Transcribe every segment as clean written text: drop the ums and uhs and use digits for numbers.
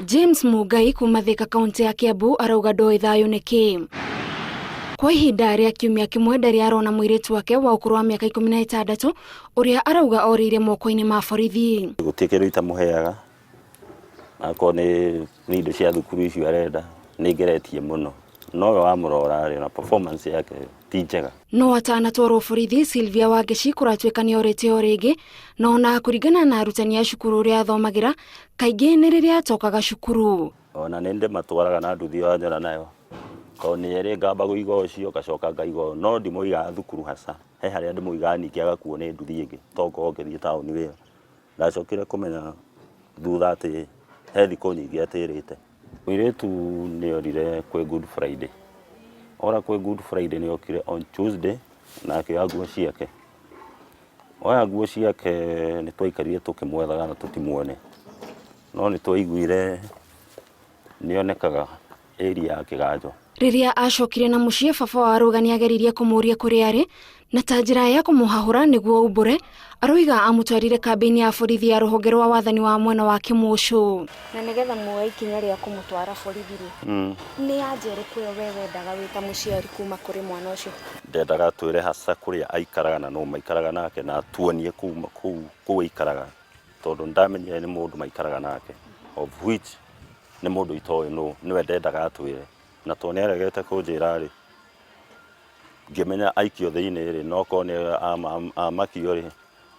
James Mungai kuma Thika kaunti ya Kiambu arauga ndoĩ thayũ nĩ kĩĩ. Kwa ihinda rĩa kiumia kĩmwe ndarĩ arona mũirĩtu wake wa ũkũrũ wa mĩaka 16 ũrĩa arauga orĩire moko-inĩ ma borithi. Gũtirĩ kĩndũ itamũheaga, akorwo nĩ indo cia thukuru icio arenda, nĩ ngeretie mũno. No we wamũrora rĩ, ona performance yake ti njega. No atanatwarwo borithi, Sylvia Wangeci kũratuĩka nĩ orĩte o rĩngĩ, na ona kũringana na arutani a cukuru ũrĩa athomagĩra, kaingĩ nĩ rĩrĩa atokaga cukuru. Ona nĩ ndĩmatwaraga na nduthi ĩyo anyora nayo, tondũ nĩ erĩ ngamba kũiga ũcio ngacoka ngaiga ũyũ, no ndimũigaga thukuru haca, he harĩa ndĩmũigaga ningĩ agakuo nĩ nduthi ĩngĩ, to ngorwo ngĩthiĩ taũni wĩra. Ndacokire kũmenya thutha atĩ he thikũ nyingĩ atĩrĩte. Mũirĩtu nĩ orire kwĩ Good Friday. Ora kwĩ Good Friday nĩ okire on Tuesday na akĩoya nguo ciake. Oya nguo ciake nĩ twaikarire tũkĩmwethaga na tũtimuone. No nĩ twaiguire nĩ onekaga area ya Kĩganjo. Rĩrĩa acokire na mũciĩ, baba wa Arũga nĩ ageririe kũmũũria kũrĩa arĩ, na ta njĩra ya kũmũhahũra nĩguo aumbũre, aroiga amũtwarire kambĩ-inĩ ya borithi ya rũhonge rwa wathani wa mwena wa Kĩmũcũ. Na nĩgetha muoe ikinya rĩa kũmũtwara borithi-rĩ, nĩ anja ĩrĩkũ ĩyo we wendaga wĩ ta mũciari kuma kũrĩ mwana ũcio? Ndendaga atwĩre hasa kũrĩa aikaraga na nũ maikaraga nake na atuonie kũu aikaraga tondũ nĩndamenyire nĩ mũndũ maikaraga nake of which nĩ mũndũ itoĩ nũ, nĩwe ndendaga atwĩre. Na tondũ nĩ aregete kũnjĩra rĩ, ngĩmenya aikio thĩinĩ rĩ, no korwo nĩ amakio rĩ,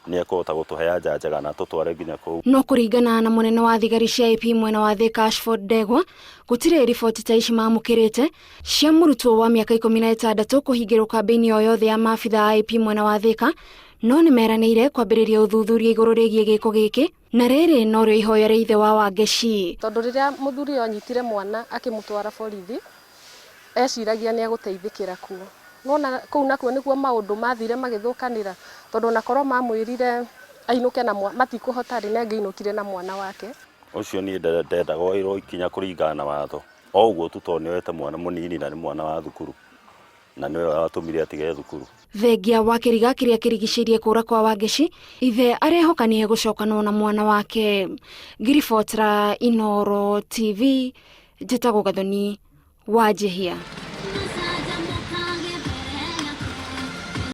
nĩ ekũhota gũtũhe anja njega na atũtware nginya kũu. No kũringana na mũnene wa thigari cia AP mwena wa Thika Ashford Ndegwa, gũtirĩ riboti ta ici mamũkĩrĩte cia mũrutwo wa mĩaka 16 kũhingĩrwo kambĩ-inĩ o yothe ya maabitha a AP mwena wa Thika, no nĩ meranĩire kwambĩrĩria ũthuthuria igũrũ rĩgiĩ gĩko gĩkĩ. Na rĩrĩ norĩo ihoya rĩa ithe wa Wangeci. Tondũ rĩrĩa mũthuri ũyũ anyitire mwana akĩmũtwara borithi, eciragia nĩ egũteithĩkĩra kuo. Nĩwona kũu nakuo nĩkuo maũndũ mathire magĩthũkanĩra, tondũ ona korwo mamwĩrire ainũke na mwana, matikũhota rĩ, nĩ angĩainũkire na mwana wake. Ũcio niĩ ndendaga oerwo ikinya kũringana na watho, o ũguo tu tondũ nĩ oete mwana mũnini na nĩ mwana wa thukuru. na nĩwe watũmire atige thukuru. Thengia wa kĩriga kĩrĩa kĩrigicĩirie kũra kwa Wangeci, ithe arehoka nĩ egũcokanwo na mwana wake. Ngiribotera Inooro TV, njĩtagwo Gathoni Wanjihia.